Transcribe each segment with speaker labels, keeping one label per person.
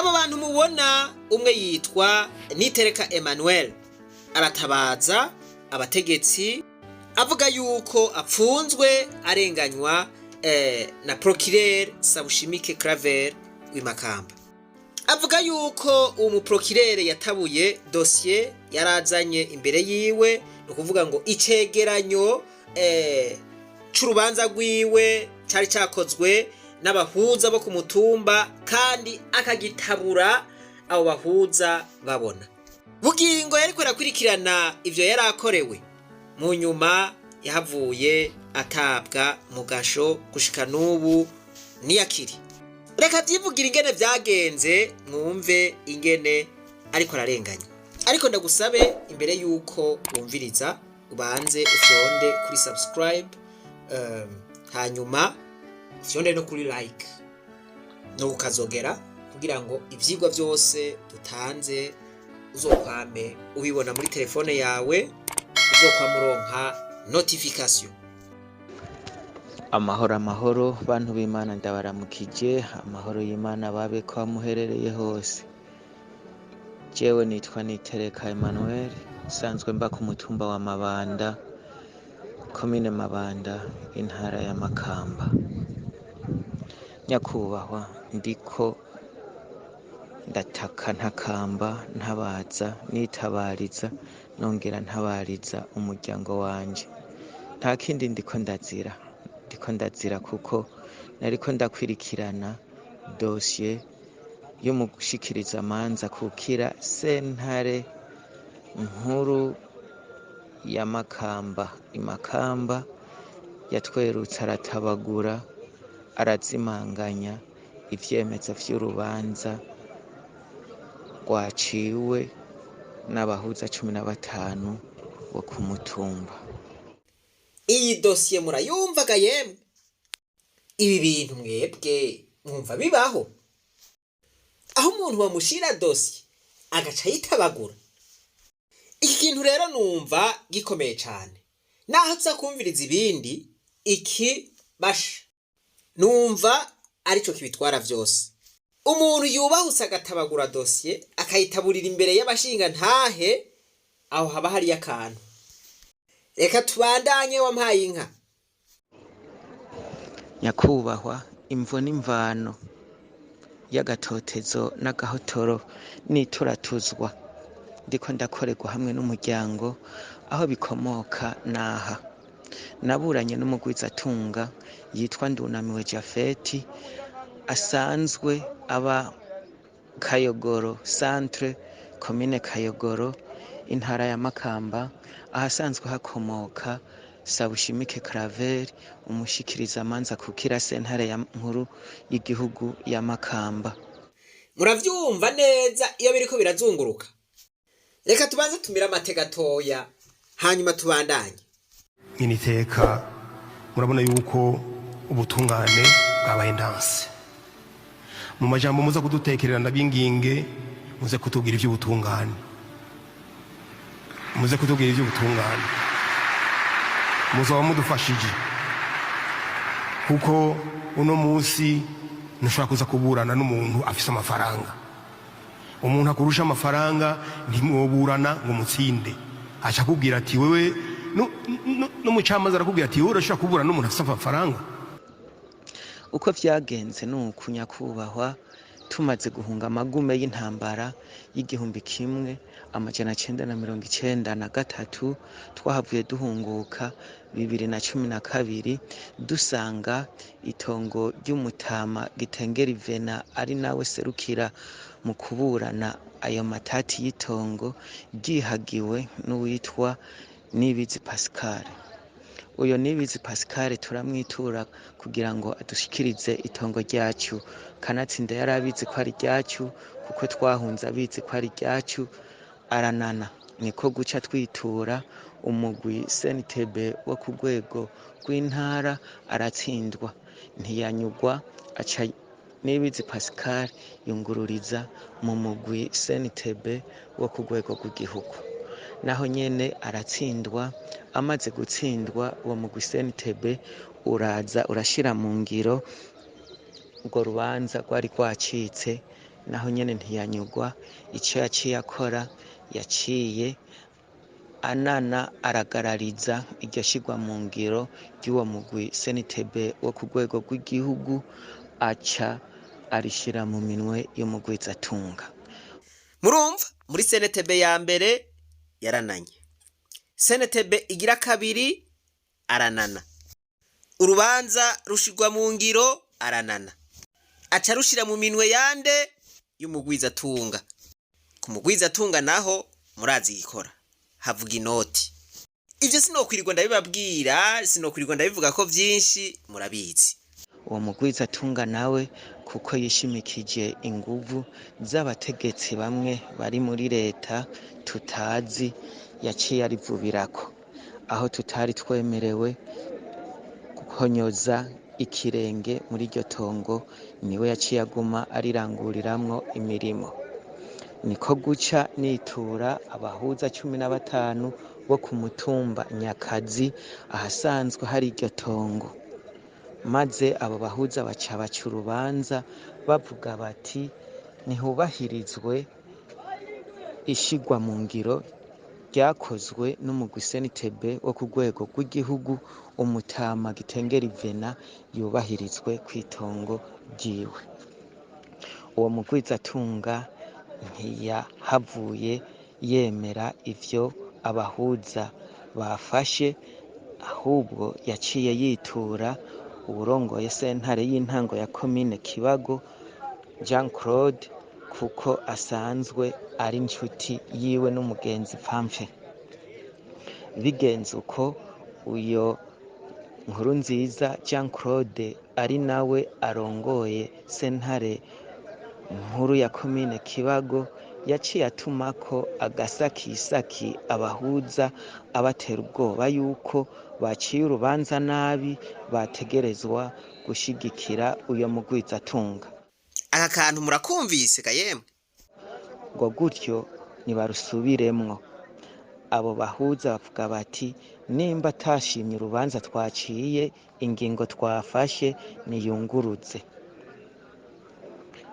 Speaker 1: Abo bantu mubona, umwe yitwa Nitereka Emmanuel, aratabaza abategetsi avuga yuko apfunzwe arenganywa na procureur Sabushimike Claver w'imakamba. Avuga yuko uwo muprocureur yatabuye dosiye yarazanye imbere yiwe, ni ukuvuga ngo icegeranyo c'urubanza rwiwe cari cakozwe n'abahuza bo ku mutumba, kandi akagitabura abo bahuza babona. Bugingo yariko arakurikirana ivyo yari akorewe, mu nyuma yahavuye atabwa mu gasho, gushika n'ubu niyakiri. Reka vyivugira ingene vyagenze, mwumve ingene ariko ararenganywa. Ariko ndagusabe, imbere yuko wumviriza, ubanze ufyonde kuri subscribe, hanyuma ufyonde no kuri like no kukazogera, kugira ngo ivyigwa vyose dutanze uzokwame ubibona muri telefone yawe, uzokwame uronka notification.
Speaker 2: Amahoro, amahoro, bantu b'Imana, ndabaramukije. Amahoro y'Imana babe ko muherereye hose. Jewe nitwa Nitereka Emmanuel, nsanzwe mba ku mutumba wa Mabanda, komine Mabanda, intara ya Makamba. Nyakubahwa, ndiko ndataka, ntakamba, ntabaza, nitabariza, nongera ntabariza umuryango wanje. Nta kindi ndiko ndazira, ndiko ndazira kuko nariko ndakwirikirana dosiye y'umushikirizamanza kukira sentare nkuru ya Makamba imakamba yatwerutse aratabagura, arazimanganya ivyemezo vy'urubanza rwaciwe n'abahuza 15 bo ku mutumba.
Speaker 1: Iyi dosiye murayumvaga yemwe? Ibi bintu mwebwe mwumva bibaho, aho umuntu bamushira dosiye agaca yitabagura? Iki kintu rero numva gikomeye cane. Naho tuza kumviriza ibindi, iki basha numva arico kibitwara vyose. Umuntu yubahutse agatabagura dosiye, akayitaburira imbere y'abashinga ntahe, aho haba hariyo akantu. Reka tubandanye, wampaye inka.
Speaker 2: Nyakubahwa, imvo n'imvano y'agatotezo n'agahotoro n'ituratuzwa ndiko ndakorerwa hamwe n'umuryango, aho bikomoka naha: naburanye n'umugwizatunga yitwa Ndunamiwe Jafeti, asanzwe aba Kayogoro centre, komine Kayogoro, intara ya Makamba, ahasanzwe hakomoka Sabushimike Claver, umushikirizamanza kukira sentare ya nkuru y'igihugu ya Makamba.
Speaker 1: Muravyumva neza iyo biriko birazunguruka. Reka tubanze tumire amate gatoya, hanyuma tubandanye.
Speaker 3: Nyine iteka murabona yuko ubutungane bwabaye ndanse. Mu majambo muza kudutekerera, ndabinginge muze kutubwira iby'ubutungane, muze kutubwira iby'ubutungane, muzaba mudufashije, kuko uno munsi ntushobora kuza kuburana n'umuntu afise amafaranga. Umuntu akurusha amafaranga ntimwoburana ngo mutsinde. Aca akubwira ati wewe n'umucamanza arakubwira ati wowe urashobora kuburana n'umuntu afise amafaranga?
Speaker 2: Uko vyagenze ni uku, nyakubahwa: tumaze guhunga amagume y'intambara y'1993, twahavuye duhunguka 2012, dusanga itongo ry'umutama Gitengeri Vena, ari nawe serukira mu kuburana ayo matati y'itongo, ryihagiwe n'uwitwa Nibizi Pascal. Uyo Nibizi Pascal turamwitura kugira ngo adushikirize itongo ryacu. Kanatsinda yari abizi ko ari ryacu, kuko twahunze abizi ko ari ryacu, aranana. Niko guca twitura umugwi CNTB wo ku rwego rw'intara, aratsindwa, ntiyanyugwa, aca Nibizi Pascal yungururiza mu mugwi CNTB wo ku rwego rw'igihugu, naho nyene aratsindwa. Amaze gutsindwa, uwo mugwi CNTB uraza urashira mu ngiro urwo rubanza rwari rwacitse. Naho nyene ntiyanyugwa. Ico yaciye akora, yaciye anana aragarariza iryo shirwa mu ngiro ry'uwo mugwi CNTB wo ku rwego rw'igihugu, aca arishira mu minwe y'umugwizatunga.
Speaker 1: Murumva, muri CNTB ya mbere yarananye, CNTB igira kabiri aranana, urubanza rushirwa mu ngiro aranana, aca rushira mu minwe yande? Y'umugwizatunga. Ku mugwizatunga naho murazi gikora, havuga inoti. Ivyo sinokwirirwa ndabibabwira, sinokwirirwa ndabivuga ko vyinshi murabizi.
Speaker 2: Uwo mugwizatunga nawe, kuko yishimikije inguvu z'abategetsi bamwe bari muri leta tutazi, yaciye arivubirako aho tutari twemerewe guhonyoza ikirenge muri iryo tongo. Niwe yaciye aguma ariranguriramwo imirimo. Niko guca nitura abahuza 15 bo ku mutumba Nyakazi, ahasanzwe hari iryo tongo, maze abo bahuza baca baca urubanza bavuga bati ntihubahirizwe ishigwa mu ngiro ryakozwe n'umugwi CNTB wo ku rwego rw'igihugu, umutama Gitengeri Vena yubahirizwe kw'itongo ryiwe. Uwo mugwizatunga ntiyahavuye yemera ivyo abahuza bafashe, ahubwo yaciye yitura uwurongoye sentare y'intango ya komine Kibago, Jean Claude, kuko asanzwe ari inshuti yiwe n'umugenzi pfamfe. Bigenze uko, uyo Nkurunziza Jean Claude, ari nawe arongoye sentare nkuru ya komine Kibago, yaciye atumako agasakisaki abahuza, abatera ubwoba yuko baciye urubanza nabi, bategerezwa gushigikira uyo mugwizatunga.
Speaker 1: Aka kantu murakumvise ga yemwe?
Speaker 2: Ngo gutyo nibarusubiremwo. Abo bahuza bavuga bati nimba atashimye urubanza twaciye, ingingo twafashe, niyunguruze.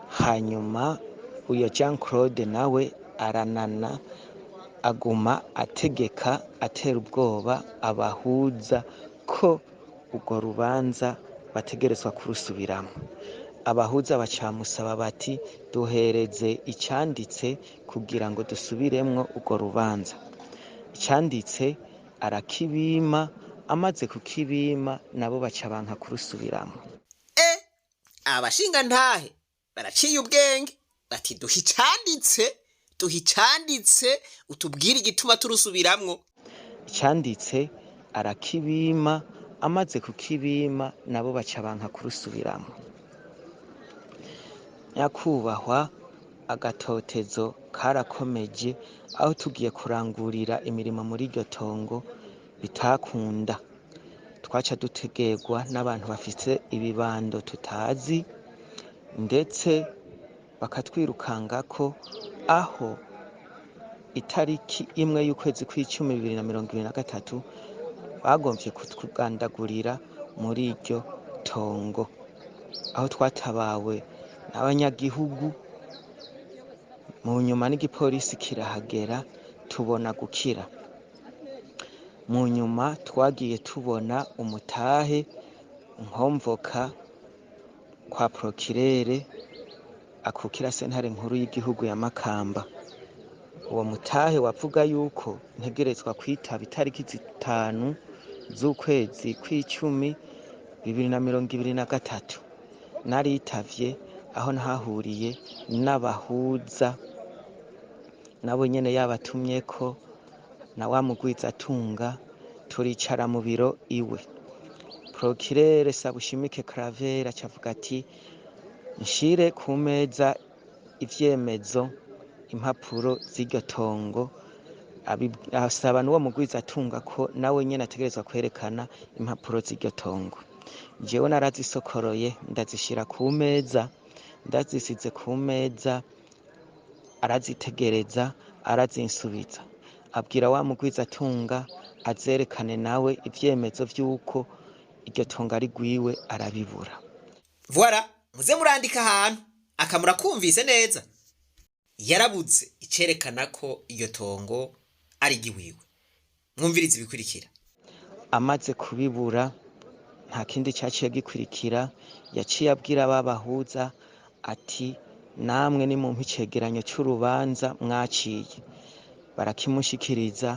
Speaker 2: Hanyuma uyo Jean Claude nawe aranana, aguma ategeka, atera ubwoba abahuza ko urwo rubanza bategerezwa kurusubiramwo. Abahuza bacamusaba bati duhereze icanditse kugira ngo dusubiremwo urwo rubanza. Icanditse arakibima, amaze kukibima nabo baca banka kurusubiramwo.
Speaker 1: Abashinga ntahe baraciye ubwenge, bati duha icanditse, duha icanditse utubwire igituma turusubiramwo.
Speaker 2: Icanditse arakibima, amaze kukibima nabo baca banka kurusubiramwo. Nyakubahwa, agatotezo karakomeje, aho tugiye kurangurira imirimo muri iryo tongo bitakunda, twaca dutegerwa n'abantu bafise ibibando tutazi, ndetse bakatwirukangako, aho itariki 1 y'ukwezi kw'icumi 2023 bagomvye kutugandagurira muri iryo tongo, aho twatabawe n'abanyagihugu. Mu nyuma n'igipolisi kirahagera, tubona gukira. Mu nyuma twagiye tubona umutahe nkomvoka kwa prokirere akukira sentare nkuru y'igihugu ya Makamba. Uwo mutahe wavuga yuko ntegerezwa kwitaba itariki 5 z'ukwezi kw'icumi 2023. Naritavye, aho nahahuriye n'abahuza, nabo nyene yabatumyeko na wa mugwizatunga, turicara mu biro iwe. Prokirere Sabushimike Claver acavuga ati nshire ku meza ivyemezo, impapuro z'iryo tongo, asaba n'uwo mugwizatunga ko nawe nyene ategerezwa kwerekana impapuro z'iryo tongo. Jewe narazisokoroye ndazishira ku meza, ndazisize ku meza arazitegereza, arazinsubiza, abwira wa mugwizatunga azerekane nawe ivyemezo vy'uko iryo tongo ari rwiwe, arabibura.
Speaker 1: Voilà, muze murandika ahantu. Akamura kumvise neza, yarabuze icerekana ko iryo tongo ari iry'iwiwe. Mwumvirize ibikurikira.
Speaker 2: Amaze kubibura, nta kindi cyaciye gikurikira, yaciye abwira ba bahuza ati: "Namwe nimumpe icegeranyo c'urubanza mwaciye." Barakimushikiriza,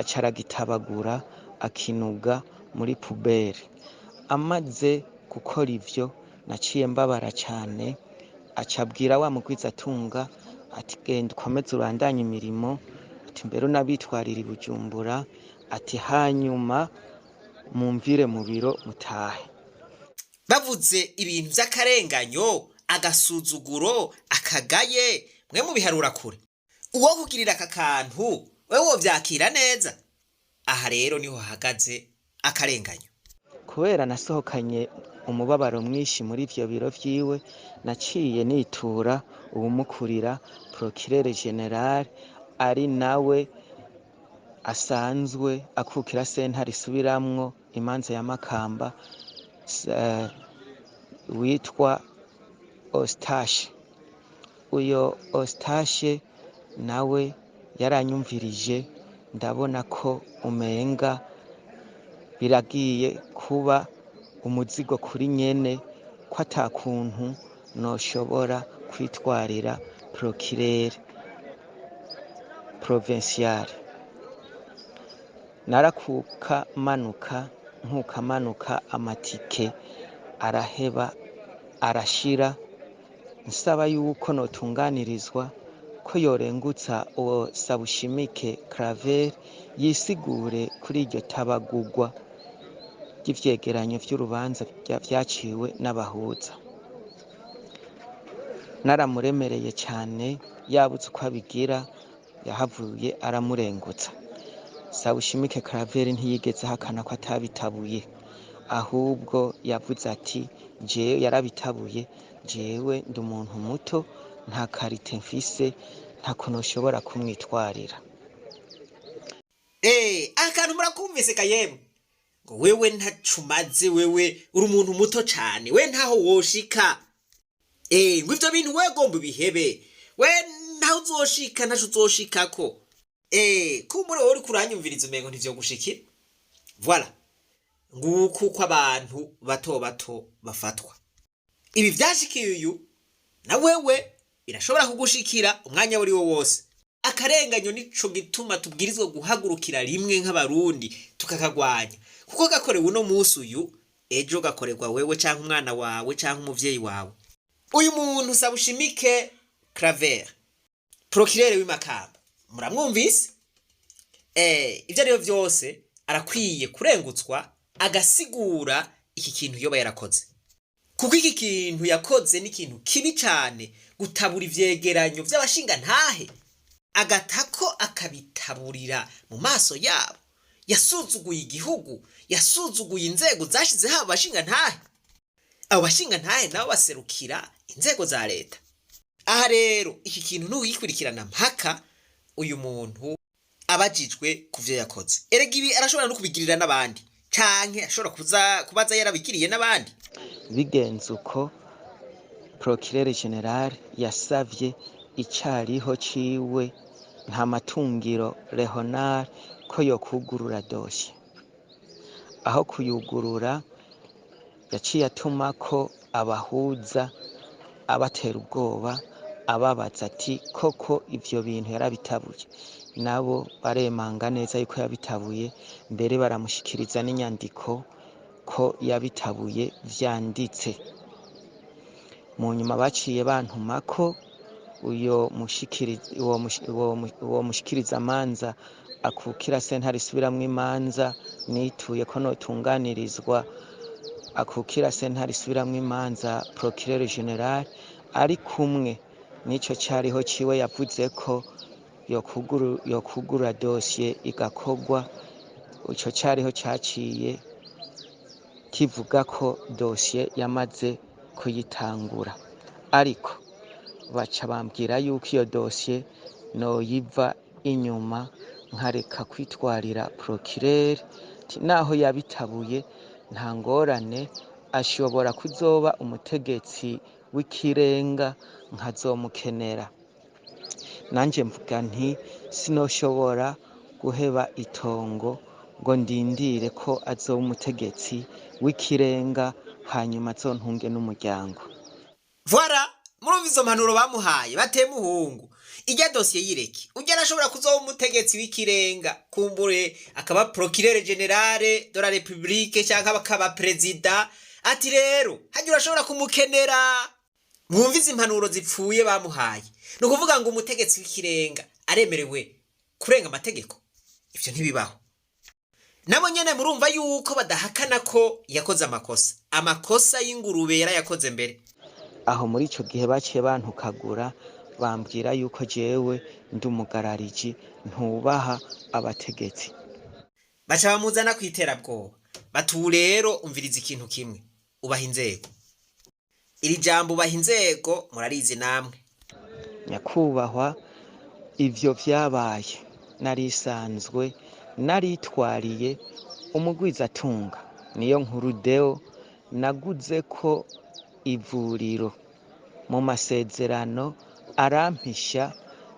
Speaker 2: aca aragitabagura, akinuga muri poubelle. Amaze gukora ivyo, naciye mbabara cane. Aca abwira wa mugwizatunga ati: "Genda ukomeze ubandanye imirimo," ati: "Mbere unabitwarira i Bujumbura," ati: "Hanyuma mumvire mu biro mutahe."
Speaker 1: Bavuze ibintu vy'akarenganyo, agasuzuguro, akagaye, mwe mubiharura kure. Uwo kugirira aka kantu, wewe wovyakira neza? Aha rero niho hahagaze akarenganyo.
Speaker 2: Kubera nasohokanye umubabaro mwinshi muri ivyo biro vyiwe, naciye nitura uwumukurira, procureur général, ari nawe asanzwe akukira sentare isubiramwo imanza ya Makamba, witwa Eustache. Uyo Eustache nawe yaranyumvirije, ndabona ko umenga biragiye kuba umuzigo kuri nyene, ko ata kuntu noshobora kwitwarira procureur provincial. Narakuka manuka, nkuka manuka, amatike araheba arashira, nsaba yuko notunganirizwa, ko yorengutsa uwo Sabushimike Claver yisigure kuri iryo tabagurwa ry'ivyegeranyo vy'urubanza vyaciwe n'abahuza. Naramuremereye cane, yabuze uko abigira, yahavuye aramurengutsa. Sabushimike Claver ntiyigeze ahakana ko atabitabuye, ahubwo yavuze ati: "Jewe yarabitabuye, jewe ndi umuntu muto, nta qualité mfise, ntako noshobora kumwitwarira."
Speaker 1: Akantu murakumvise kayemwe, ngo wewe ntacumaze, wewe uri umuntu muto cane, we ntaho woshika. Ngo ivyo bintu we gomba ubihebe, we ntaho uzoshika, ntaco uzoshikako. Kumbure wowe uriko uranyumviriza umengo ntivyogushikira. Voilà, nguku uko abantu bato bato bafatwa. Ibi vyashikiye uyu, na wewe birashobora kugushikira umwanya wari wo wose. Akarenganyo nico gituma tubwirizwa guhagurukira rimwe nk'Abarundi tukakagwanya, kuko gakorewe uno munsi uyu, ejo gakorerwa wewe canke umwana wawe canke umuvyeyi wawe. Uyu muntu Sabushimike Claver, procureur w'imakamba, muramwumvise. Ivyo ariyo vyose arakwiye kurengutswa, agasigura iki kintu yoba yarakoze, kuko iki kintu yakoze ni ikintu kibi cane, gutabura ivyegeranyo vy'abashingantahe, agatako akabitaburira mu maso yabo. Yasuzuguye igihugu, yasuzuguye inzego zashizeho abo bashingantahe. Abo bashingantahe nabo baserukira inzego za leta. Aha rero iki kintu nugikurikirana mpaka uyu muntu abajijwe ku vyo yakoze. Erega ibi arashobora no kubigirira n'abandi, canke ashobora kuza kubaza yarabigiriye n'abandi.
Speaker 2: Bigenze uko, procureur général yasavye icariho ciwe nta matungiro Leonard ko yokugurura dosiye. Aho kuyugurura, yaciye atumako abahuza, abatera ubwoba, ababaza ati: "Koko ivyo bintu yarabitabuye?" Nabo baremanga neza yuko yabitabuye, mbere baramushikiriza n'inyandiko ko yabitabuye vyanditse. Mu nyuma baciye bantumako uyo uwo mushikirizamanza akukira sentare isubiramwo imanza nituye ko notunganirizwa, akukira sentare isubiramwo imanza, procureur général, ari kumwe n'ico cariho ciwe yavuze ko yokugurura dosiye igakorwa. Ico cariho caciye kivuga ko dosiye yamaze kuyitangura, ariko baca bambwira yuko iyo dosiye noyiva inyuma, nkareka kwitwarira procureur, naho yabitabuye nta ngorane, ashobora kuzoba umutegetsi. w'ikirenga nkazomukenera. Nanje mvuga nti sinoshobora guheba itongo ngo ndindire ko azoba umutegetsi w'ikirenga hanyuma azontunge n'umuryango.
Speaker 1: Voilà, murumva izo mpanuro bamuhaye batemuhungu. Ijya dosiye yireke. Ujya arashobora kuzoba umutegetsi w'ikirenga, kumbure akaba procureur général de la République cyangwa akaba président. Ati rero hajya urashobora kumukenera. Mwumva izi impanuro zipfuye bamuhaye. Ni ukuvuga ngo umutegetsi w'ikirenga aremerewe kurenga amategeko? Ivyo ntibibaho. Nabo nyene murumva yuko badahakana ko yakoze amakosa. Amakosa y'ingurube yarayakoze mbere.
Speaker 2: Aho muri ico gihe baciye bantukagura, bambwira yuko jewe ndi umugarariji, ntubaha abategetsi.
Speaker 1: Baca bamuzana ku iterabwoba, bati ubu rero umviriza ikintu kimwe, ubaha inzego. Iri jambo ubaha inzego murarizi namwe.
Speaker 2: Nyakubahwa, ivyo vyabaye narisanzwe naritwariye umugwizatunga niyo nkuru Deo naguze ko ivuriro mu masezerano, arampisha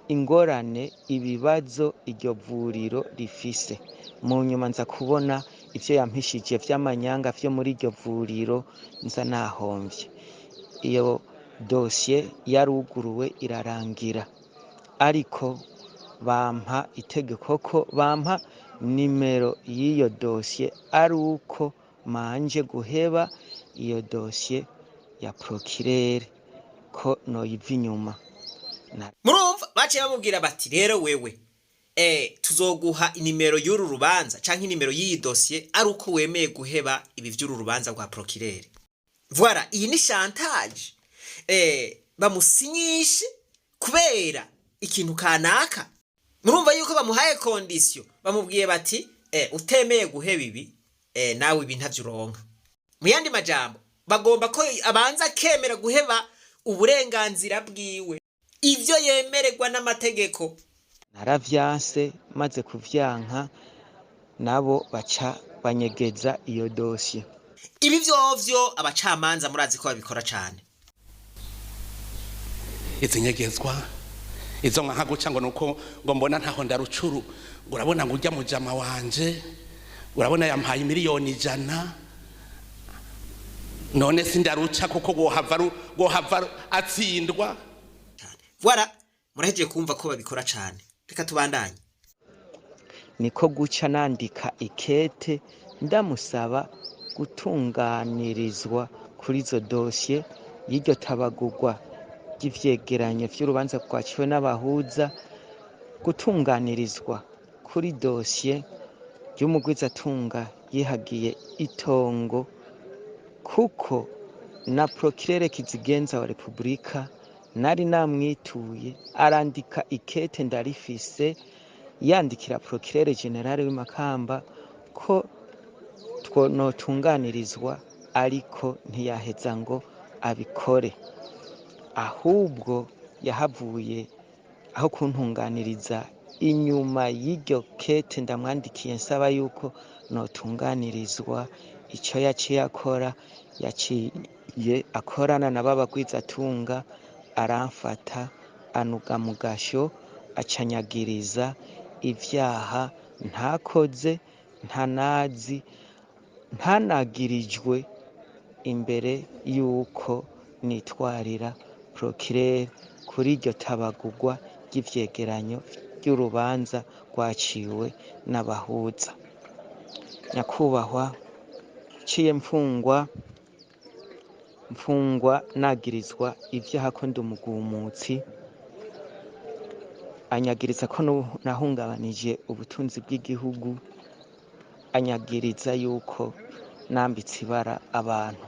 Speaker 2: ingorane, ibibazo iryo vuriro rifise. Mu nyuma nza kubona ivyo yampishije vy'amanyanga vyo muri iryo vuriro, nza nahomvye. Iyo dosiye yaruguruwe irarangira, ariko bampa itegeko ko bampa nimero y'iyo dosiye ari uko manje guheba iyo dosiye ya procureur, ko noyiva inyuma.
Speaker 1: Murumva baciye bamubwira bati rero wewe tuzoguha inimero y'uru rubanza canke inimero y'iyi dosiye ari uko wemeye guheba ibi vy'uru rubanza rwa procureur. Voilà, iyi ni chantage. Bamusinyishe kubera ikintu kanaka. Murumva yuko bamuhaye condition, bamubwiye bati utemeye guheba ibi, nawe ibi ntavyo uronka. Mu yandi majambo, bagomba ko abanza akemera guheba uburenganzira bwiwe, ivyo yemererwa n'amategeko.
Speaker 2: Naravyanse. Maze kuvyanka, nabo baca banyegeza iyo dosiye.
Speaker 1: Ibi vyovyo abacamanza murazi ko babikora cane.
Speaker 4: Izi nyegezwa izo nka guca ngo nuko ngo mbona ntaho ndarucuru, ngo urabona ngo ujya mujama wanje, urabona yampaye 100 miliyoni, none sindaruca kuko wohava atsindwa.
Speaker 1: Cane, voilà, murahejeje kumva ko babikora cane. Reka tubandanye.
Speaker 2: Niko guca nandika ikete ndamusaba gutunganirizwa kuri izo dosiye y'iryo tabagurwa ry'ivyegeranyo vy'urubanza rwaciwe n'abahuza, gutunganirizwa kuri dosiye y'umugwizatunga yihagiye itongo, kuko na procureur kizigenza wa Repubulika nari namwituye, arandika ikete ndarifise, yandikira procureur général w'imakamba ko notunganirizwa, ariko ntiyaheza ngo abikore. Ahubwo yahavuye aho kuntunganiriza, inyuma y'iryo kete ndamwandikiye nsaba yuko notunganirizwa, ico yaciye akora, yaciye akorana na babagwizatunga, aramfata anuga mu gasho, acanyagiriza ivyaha ntakoze, ntanazi, ntanagirijwe imbere yuko nitwarira procureur kuri iryo tabagurwa ry'ivyegeranyo ry'urubanza rwaciwe n'abahuza. Nyakubahwa, ciye mfungwa nagirizwa ivyaha ko ndi umugumutsi, anyagiriza ko nahungabanije ubutunzi bw'igihugu, anyagiriza yuko nambitse ibara abantu.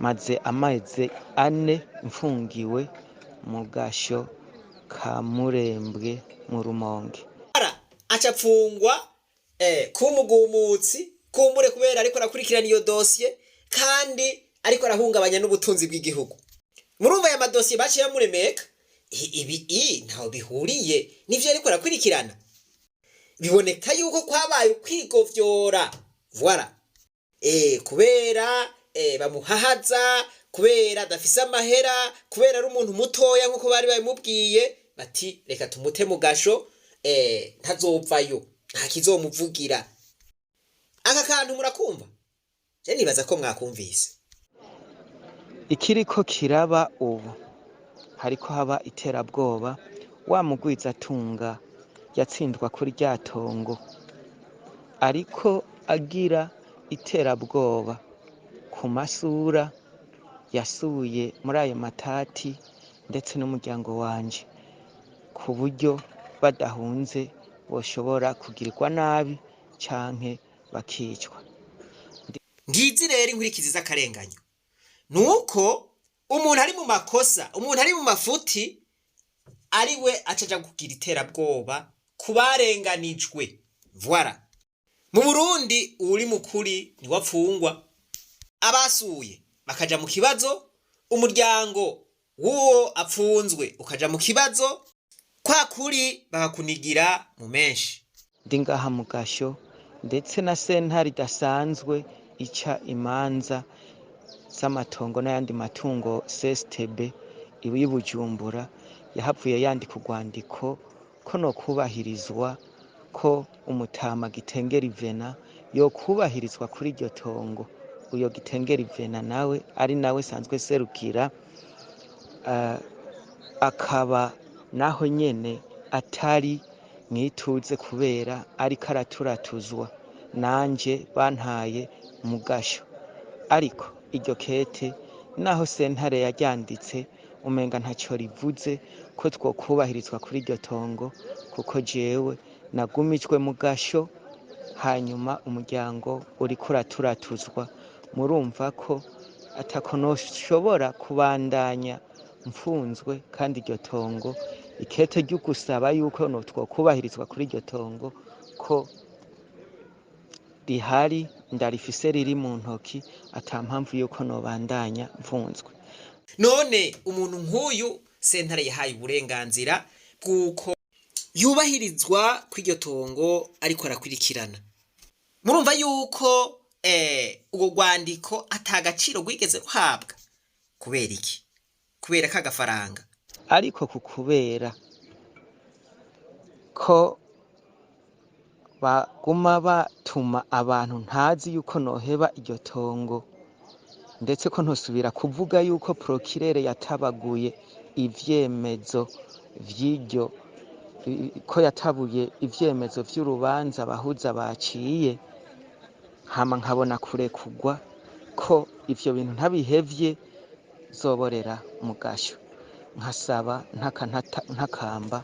Speaker 2: Maze amezi 4 mfungiwe mu gasho ka Murembwe mu Rumonge.
Speaker 1: Aca apfungwa k'umugumutsi, kumbure kubera ariko arakurikirana iyo dosiye kandi ariko arahungabanya n'ubutunzi bw'igihugu. Murumva aya madosiye baciye bamuremeka. Ibi ntaho bihuriye n'ivyo ariko arakurikirana. Biboneka yuko kwabaye ukwigovyora, voilà, kubera bamuhahaza. Kubera adafise amahera, kubera ari umuntu mutoya nk'uko bari babimubwiye, bati reka tumute mu gasho, ntazopfayo, nta kizomuvugira. Aka kantu murakumva? Je nibaza ko mwakumvise.
Speaker 2: Ikiriko kiraba ubu, hariko haba iterabwoba. Wa mugwizatunga yatsindwa kuri rya tongo ariko agira iterabwoba ku masura yasuye muri ayo matati, ndetse n'umuryango wanje, ku buryo badahunze boshobora kugirirwa nabi canke bakicwa.
Speaker 1: Ngizi rero inkurikizi z'akarenganyo nuko umuntu ari mu makosa, umuntu ari mu mafuti, ari we acaja kugira iterabwoba ku barenganijwe. Voilà. Mu Burundi uri mukuri niwe apfungwa, abasuye bakaja mu kibazo, umuryango w'uwo apfunzwe ukaja mu kibazo, kwa kuri bakakunigira mu menshi.
Speaker 2: Ndi ngaha mu gasho, ndetse na sentare idasanzwe ica imanza z'amatongo n'ayandi matungo, CSTB iba Bujumbura, yahavuye yandika urwandiko ko no kubahirizwa, ko umutama Gitengeri Vena yokubahirizwa kuri iryo tongo. Uyo Gitengeri Vena nawe ari nawe sanzwe serukira, akaba naho nyene atari mwituze kubera ariko araturatuzwa, nanje bantaye mu gasho. Ariko iryo kete, naho sentare yaryanditse, umenga ntaco rivuze ko twokubahirizwa kuri iryo tongo, kuko jewe nagumijwe mu gasho, hanyuma umuryango uriko uraturatuzwa. Murumva ko atako noshobora kubandanya mfunzwe, kandi iryo tongo, ikete ryo gusaba yuko no twokubahirizwa kuri iryo tongo ko rihari, ndarifise, riri mu ntoki, ata mpamvu yuko nobandanya mfunzwe.
Speaker 1: None umuntu nk'uyu sentare yahaye uburenganzira bw'uko yubahirizwa kw'iryo tongo ariko arakurikirana, murumva yuko urwo rwandiko ata gaciro rwigeze ruhabwa. Kubera iki? Kubera k'agafaranga.
Speaker 2: Ariko ku kubera ko baguma batuma abantu ntazi yuko noheba iryo tongo, ndetse ko ntosubira kuvuga yuko procureur yatabaguye ivyemezo vy'iryo, ko yatabuye ivyemezo vy'urubanza abahuza baciye, hama nkabona kurekugwa, ko ivyo bintu ntabihevye zoborera mu gasho. Nkasaba ntakamba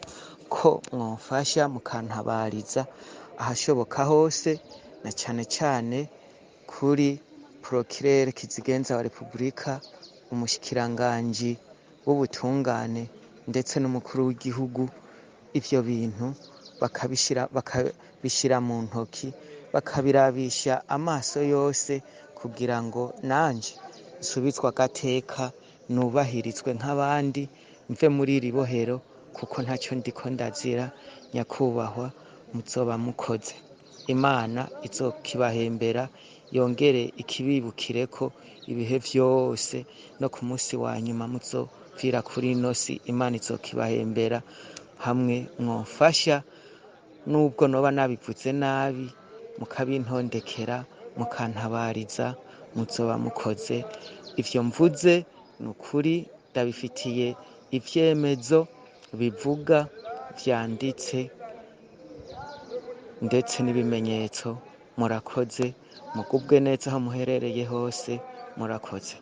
Speaker 2: ko mwomfasha mukantabariza ahashoboka hose, na cane cane kuri procureur kizigenza wa Repubulika, umushikiranganji w'ubutungane, ndetse n'umukuru w'igihugu, ivyo bintu bakabishira mu ntoki, bakabirabisha amaso yose, kugira ngo nanje nsubizwe agateka, nubahirizwe nk'abandi, mve muri iri bohero, kuko ntacyo ndiko ndazira. Nyakubahwa, muzoba mukoze, Imana izokibahembera, yongere ikibibukireko ibihe vyose, no ku munsi wa nyuma muzopfira kuri ino si, Imana izokibahembera hamwe mwofasha, nubwo noba nabivuze nabi, mukabintondekera, mukantabariza, muzoba mukoze. Ivyo mvuze ni ukuri, ndabifitiye ivyemezo bivuga vyanditse, ndetse n'ibimenyetso. Murakoze, mugubwe neza aho muherereye hose, murakoze.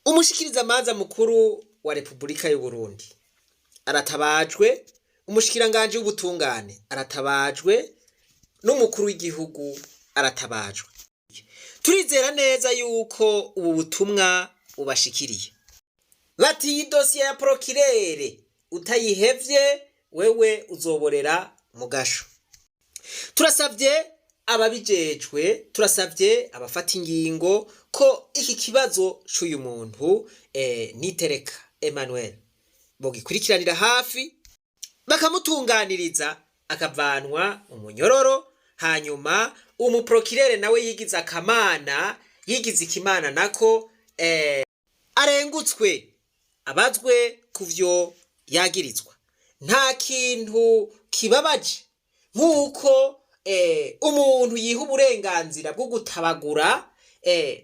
Speaker 1: Umushikirizamanza mukuru wa Repubulika y'u Burundi aratabajwe, umushikiranganji w'ubutungane aratabajwe, n'umukuru w'igihugu aratabajwe. Turizera neza yuko ubu butumwa bubashikiriye. Bati iyi dosiye ya procureur utayihevye, wewe uzoborera mu gasho. Turasabye ababijejwe, turasabye abafata ingingo ko iki kibazo c'uyu muntu Nitereka Emmanuel bogikurikiranira hafi, bakamutunganiriza akavanwa umunyororo, hanyuma umuprocureur nawe yigize akamana, yigize ikimana nako. Arengutswe, abazwe ku vyo yagirizwa. Nta kintu kibabaje nk'uko umuntu yiha uburenganzira bwo gutabagura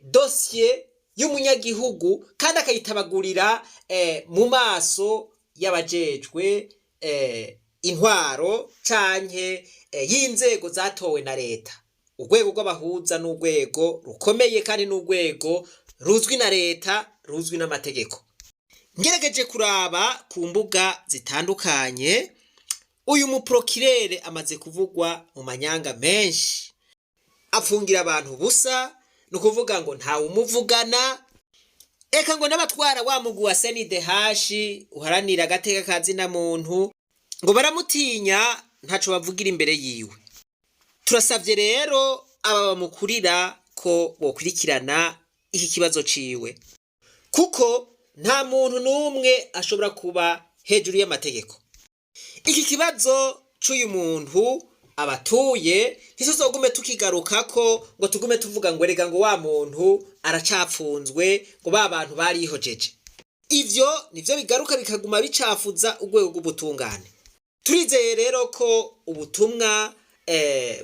Speaker 1: dosiye y'umunyagihugu kandi akayitabagurira mu maso y'abajejwe intwaro canke y'inzego zatowe na leta. Urwego rw'abahuza n'urwego rukomeye kandi n'urwego ruzwi na leta, ruzwi n'amategeko. Ngerageje kuraba ku mbuga zitandukanye, uyu muprokirere amaze kuvugwa mu manyanga menshi, apfungira abantu ubusa, ni ukuvuga ngo ntawe umuvugana, eka ngo n'abatwara wa mugwi wa CNIDH uharanira agateka ka zina muntu ngo baramutinya, ntaco bavugira imbere yiwe. Turasavye rero aba bamukurira ko bokurikirana iki kibazo ciwe, kuko nta muntu n'umwe ashobora kuba hejuru y'amategeko. Iki kibazo c'uyu muntu abatuye ntituzogume tukigarukako ngo tugume tuvuga ngo erega ngo wa muntu aracapfunzwe, ngo ba bantu barihojeje. Ivyo nivyo bigaruka bikaguma bicafuza urwego rw'ubutungane. Turizeye rero ko ubutumwa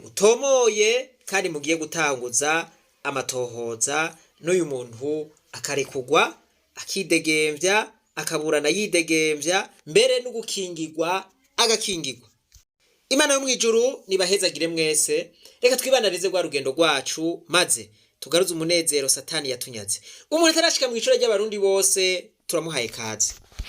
Speaker 1: butomoye kandi mugiye gutanguza amatohoza, n'uyu muntu akarekugwa akidegemvya, akaburana yidegemvya, mbere no gukingirwa agakingirwa. Imana yo mw'ijuru nibahezagire mwese. Reka twibanarize rwa rugendo rwacu maze tugaruze umunezero Satani yatunyaze. Umuntu atarashika mw'ishure ry'abarundi bose turamuhaye kaze.